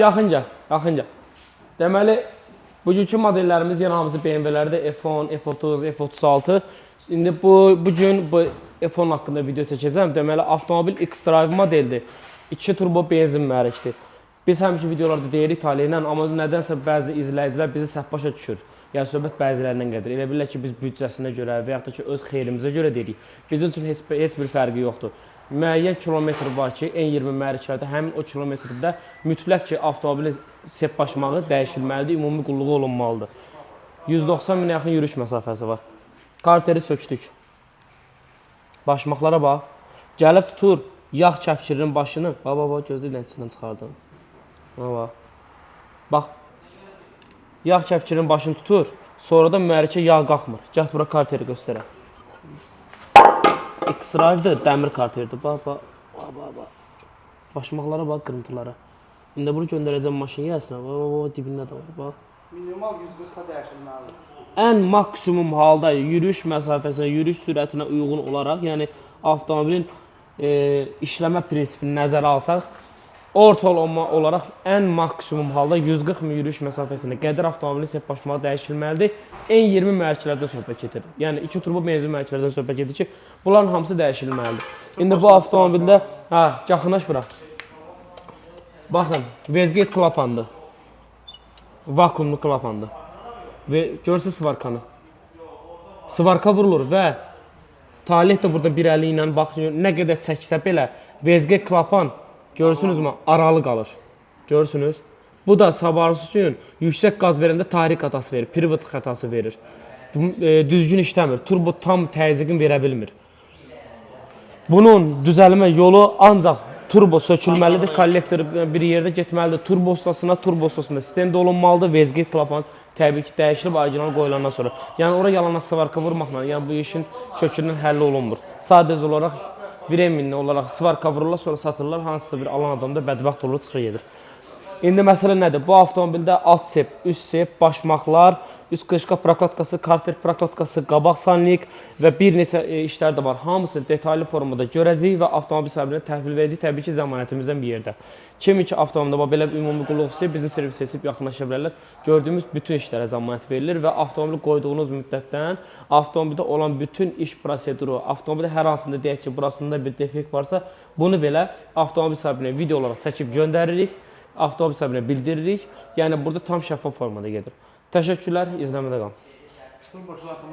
Yaxın gəl, yaxın gəl. Deməli, bugünkü modellərimiz yenə hamısı BMW-lərdir. F10, F30, F36. İndi bu gün bu F10 haqqında video çəkəcəm. Deməli, avtomobil X-Drive modeldir. 2 turbo benzin mühərrikdir. Biz həmişə videolarda deyirik Taleh ilə, amma nədənsə bəzi izləyicilər bizi səhv başa düşür. Yəni söhbət bəzilərindən gedir. Elə bilirlər ki, biz büdcəsinə görə və yaxud da ki, öz xeyrimizə görə deyirik. Bizim üçün heç bir fərqi yoxdur. Müəyyən kilometr var ki, N20 mühərriklərdə həmin o kilometrdə mütləq ki, avtomobilin sep başmağı dəyişilməlidir, ümumi qulluğu olunmalıdır. 190 minə yaxın yürüyüş məsafəsi var. Karteri sökdük. Başmaqlara bax. Gəlib tutur yağ kəfkirinin başını. Bax, bax, bax, gözlə ilə içindən çıxardım. Bax, bax. Bax. Yağ kəfkirinin başını tutur. Sonra da mühərrikə yağ qalxmır. Gəl bura karteri göstərək. X-Drive-dır, dəmir karterdir. Bax, bax. Bax, bax, bax. Başmaqlara bax, qırıntılara. İndi bunu göndərəcəm maşın yiyəsinə. Bax, bax, bax, dibində də var. Bax. Minimal 140-a dəyişilməlidir. Ən maksimum halda yürüyüş məsafəsinə, yürüyüş sürətinə uyğun olaraq, yəni avtomobilin işləmə prinsipini nəzərə alsaq, ortalama olaraq ən maksimum halda 140 min yürüyüş məsafəsinə qədər avtomobilin sep başmağı dəyişilməlidir. N20 mühərriklərdən söhbət gedir. Yəni 2 turbo benzin mühərriklərdən söhbət gedir ki, bunların hamısı dəyişilməlidir. İndi bu avtomobildə, hə, yaxınlaş bura. Baxın, Vezgate klapandır. Vakuumlu klapandır. Və görürsüz svarkanı. Svarka vurulur və Talih də burada bir əli ilə bax nə qədər çəksə belə VSG klapan görürsünüzmü aralı qalır. Görürsünüz? Bu da sabahsı gün yüksək qaz verəndə tahrik xətası verir, pivot xətası verir. Düzgün işləmir. Turbo tam təzyiqini verə bilmir. Bunun düzəlmə yolu ancaq turbo sökülməlidir, kollektor bir yerdə getməlidir. Turbo ustasına, turbo ustasında sistem olunmalıdır. VSG klapan təbii ki, dəyişilib orijinal qoyulandan sonra. Yəni ora yalana svarka vurmaqla, yəni bu işin kökündən həll olunmur. Sadəcə olaraq vremenli olaraq svarka vururlar, sonra satırlar. Hansısa bir alan adam da bədbəxt olur, çıxır gedir. İndi məsələ nədir? Bu avtomobildə alt sep, üst sep, başmaqlar, üst qışqa proklatkası, karter proklatkası, qabaq sanlik və bir neçə işlər də var. Hamısı detallı formada görəcəyik və avtomobil sahibinə təhvil verəcəyik. Təbii ki, zəmanətimizdən bir yerdə. Kimi ki avtomobildə bax belə bir ümumi qulluq istəyir, bizim servis seçib yaxınlaşa bilərlər. Gördüyümüz bütün işlərə zəmanət verilir və avtomobili qoyduğunuz müddətdən avtomobildə olan bütün iş proseduru, avtomobildə hər hansında deyək ki, burasında bir defekt varsa, bunu belə avtomobil sahibinə video olaraq çəkib göndəririk. Avtomobil sahibinə bildiririk. Yəni burada tam şəffaf formada gedir. Təşəkkürlər, izləmədə qalın. Turbo klapanı